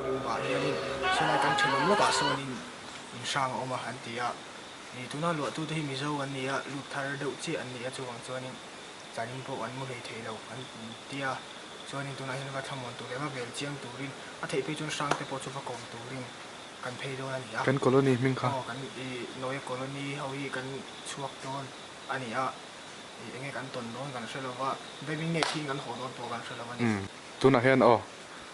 Room ah hianin sawlai kan thenawm lawkah sawnin in hrang a awm a an ti a, ih tuna luahtute hi Mizo an ni a, lut thar deuh chiah an ni a chuvang chuanin zanin pawh an mu hlei thei lo an ti a, chuanin tunah hian va thlamuan tur leh va vel chiang turin a theih phei chuan hrang te pawh chu va kawm turin kan phei dawn a ni a. Kan colony hming kha. Aw kan ih Nawia colony ho hi kan chhuak dawn a ni a. Ih enge kan tawn dawn kan hre lo va, baby nge khi kan haw dawn pawh kan hre lo a ni. Umm tunah hian aw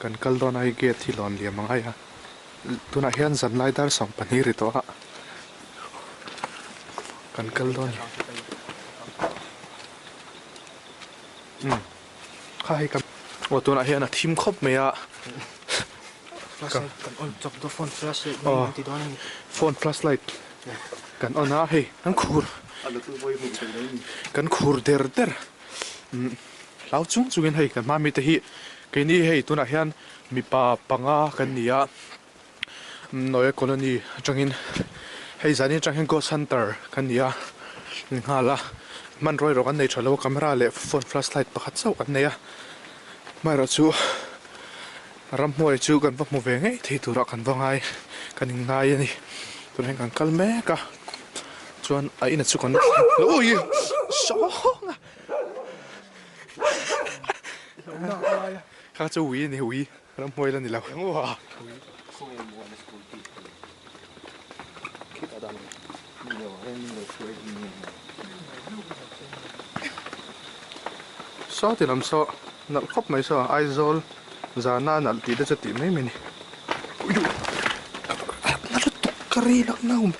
kan kal dawn a hei gate hi lawn liam ang ai a, tunah hian zanlai dar 12 ri tawh a kan kal dawn a ni. Umm kha hei kan aw tunah hian a thim khawp mai a. Flashlight kan on chawp dawn phone flashlight an ti dawn a ni. Phone flashlight kan on a hei kan khur kan khur der der hlau chung chungin hei kan hma mite hi keini hei tunah hian mipa panga kan ni a Noe colony atangin hei zanin atang hian ghost hunter kan ni a nghal a hmanrua erawh kan nei tha lo a camera leh phone flashlight pakhat chauh kan nei a amaherawhchu. Ramhnuai chu kan va hmu ve ngei thei turah kan va ngai kan in ngai a ni tunah hian kan kal mek a chuan a inah chu kan ui sawnga kha chu ui a ni ui ramhnuai la ni lo saw ti lam saw nalh khawp mai saw Aizawl. Zana nalh tih te chu tih mai mai a ni. Na lutuk ka ri lak na awm.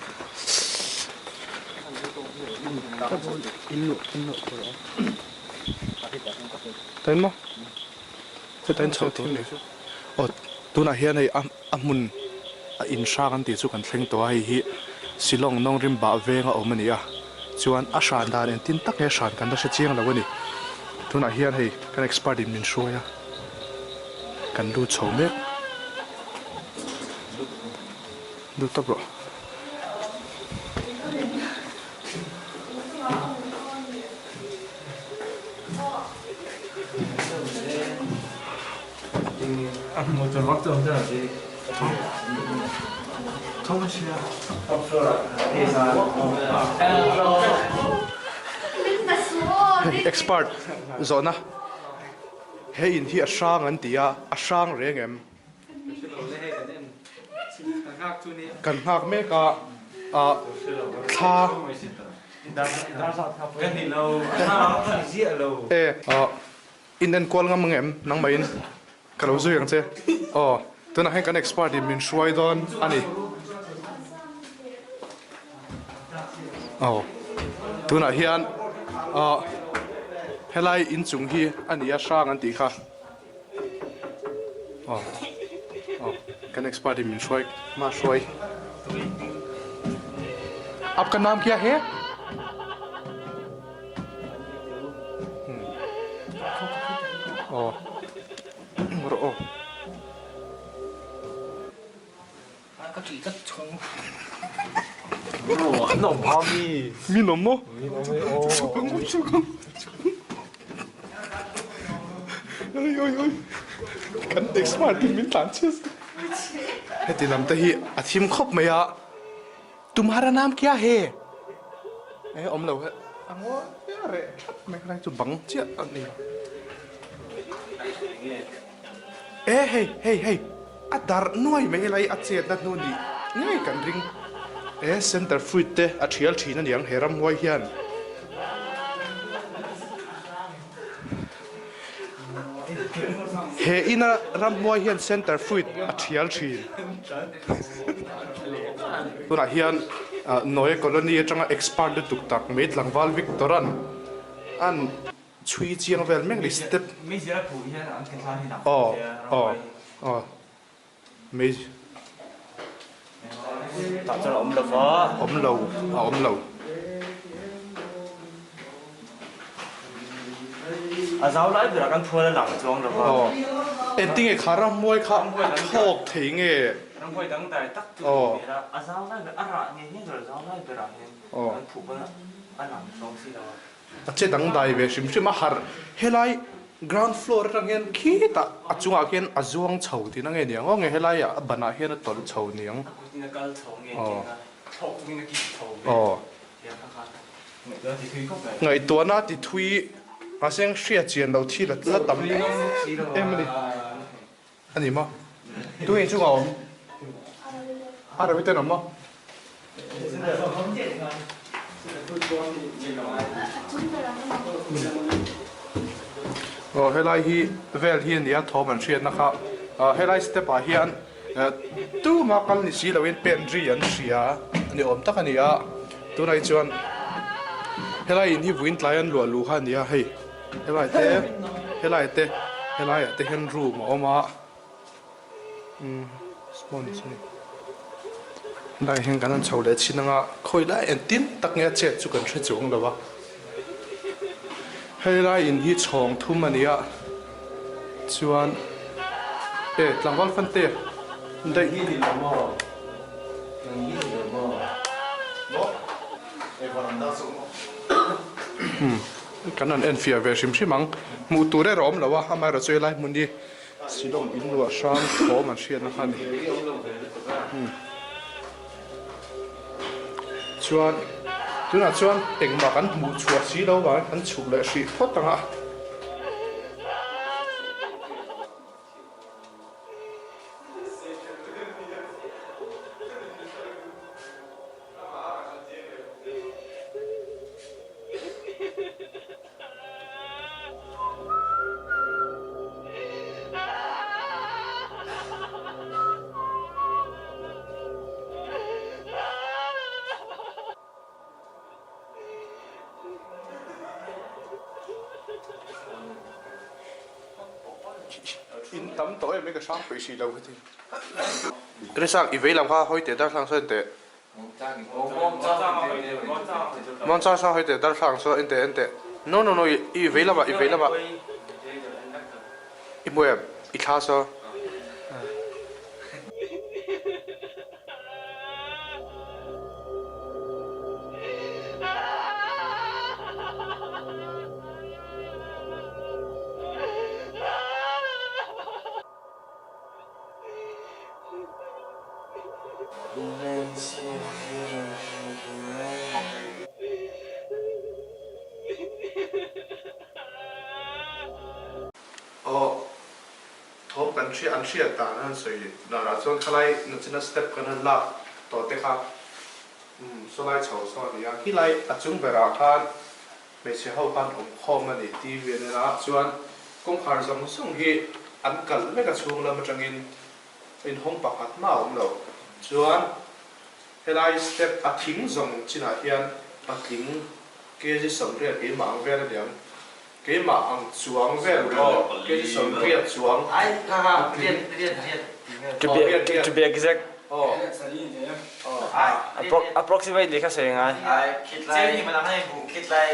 Tain maw? Heta in chhoh tur a ni. Aw tunah hian hei a a hmun a in hrang an tih chu kan thleng tawh a hei hi Shillong Nongrim Bah venga awm a ni a. Chuan a hran dan engtin tak nge hran kan la hre chiang lo a ni. Tunah hian hei kan expert in min hruai a, kan lut chho mek. Lut tawp rawh. Expert zawhna he in hi a hrang an ti a, a hrang reng em? Kan nghak mek a, ah thla e ah in enkual ngam ang em nangmah in? Ka lo zui ang che. Aw, tunah hian kan expert in min hruai dawn a ni. Aw, tunah hian ah helai inchung hi a ni a hrang an tih kha. Aw, aw, kan expert in min hruai hma hruai. Aapka naam kya hai? Aw rawh aw. Ka ṭih tlat chhung. An awm hma mi. Min awm maw? Min awm e aw. Chhuk ang chhuk ang. Oi oi oi. Kan expert in min tlan chhiat. Heti lam te hi a thim khawp mai a. Tumhara naam kya he? E awm lo he. A ngawi reh thap mai khalai chu bang chiah a ni lo. E hei hei hei a darh nuai mai helai a chetna hnu nih ngei kan ring. E center fruit te a thial thin a niang he ramhuai hian. He ina ramhuai hian center fruit a thial thin. Tunah hian Noe Colony atanga expert lutuk tak mai tlangval Victor-a'n an chhui chiang vel mek ni step aw aw aw mei awm lo a awm lo. Aw engtinge kha ramhuai kha a thlawk thei nge? Ramhuai dangdai tak chu a hmel a, a zau lai ber, a rah nge nge tur a zau lai berah hian an phuh pawn a lang tlawm si lo a. A che dangdai ve hrim hrim a, harh helai ground floor atang hian khitah a chungah khian a zuang chho tihna nge niang aw nge helaiah a banah hian a tawlh chho niang. A kutin a kal chho nge tih kha thlawk chungin a kik chho vel tiang kha kha ngaihtuahna ti thui khawp mai. Ngaihtuahna ti thui mahse hriat chian lo thil a la tam em a ni. A ni maw? Tu nge chungah awm? A rawi ten awm maw? Aw helai hi vel hi a nia thawm an hriatna kha helai step ah hian tuma kal ni si loin pen ri an hria a ni awm tak a ni a tunah hi chuan helai in hi vawiin tlai an luah luh kha a ni a hei. Helai te helai te helai ah te hian room a awm a umm sponge a ni helai hian kan han chho leh chhin anga khawi lai engtin tak nge a chet chu kan hre chuang lo a helai in hi chhawng thum a ni a chuan e tlangval fan te daih Kan han enfiah ve hrim hrim ang. Hmuh tur erawh awm lo a, amaherawh chu helai hmun hi Silawm in luah hrang thawm an hriatna kha a ni. Chuan tunah chuan engmah kan hmuh chhuah si lo vangin kan chhuk leh hrih phawt ang a. In tam tawh em mai ka hrang peih hrih lo heti. Risa i vei lam kha hawi teh darthlang sawn teh. Muangchang sang hawi teh darthlang sawn en teh en teh. No no no i vei lamah i vei lamah i hmu em i thla saw. Aw, thawm kan hria an hriat dan an han sawi danah chuan khalai nachina step kan han lak tawh te kha umm sawlai chho saw a ni a, khilai a chung berah khan Hmeichhe ho khan awm khawm a ni TV an en a, chuan kawngkhar zawng zawng hi an kalh vek a chhung lam atangin inhawng pakhat mah a awm lo. Chuan helai step a thing zawng chinah hian patling kg 80 keimah ang vel a niang, keimah ang chuang vel aw kg 80 chuang patling aw riat riat To be exact aw aw Approximately kha sawi ngai. Khitlai khitlai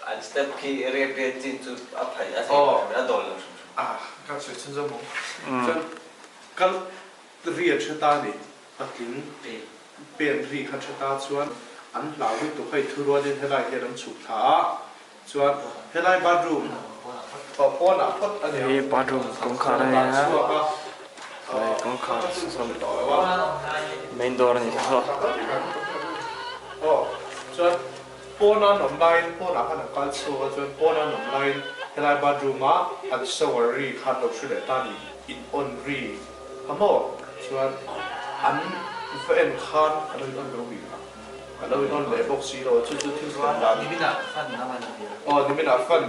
an step khi riat riat chin chu a phei a thei a dawl lo hrim hrim. Ah ka sawi chhun zawm ang. Chuan kal riat hre ta ni patling pen ri kha hre ta chuan an hlau lutuk hei thurualin helai hian an chhuk thla a chuan helai bathroom aw pawnah phawt a Hei bathroom kawngkhar a nia hei kawngkhar saw main door a ni saw. Aw chuan pawna an awm laiin pawnah khan an kal chhuak a chuan pawna an awm laiin helai bathroom a an shower ri khan lo hre leh ta a ni in on ri kha maw chuan an va en khan a lo in on lo bik a. A lo in on leh bawk si lo, chu chu thil thlen dan. Niminah fan a man a nia. Aw, niminah fan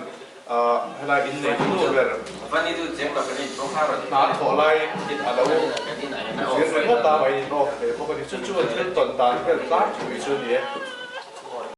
helai in nei tu ber. Fan hi chu cheng tak in kawngkhar rawn Hna thawh laiin a lo vir ringawt a, mah in off leh bawk a ni. Chu chu an thil tawn dan vel tlangpui chu a ni e.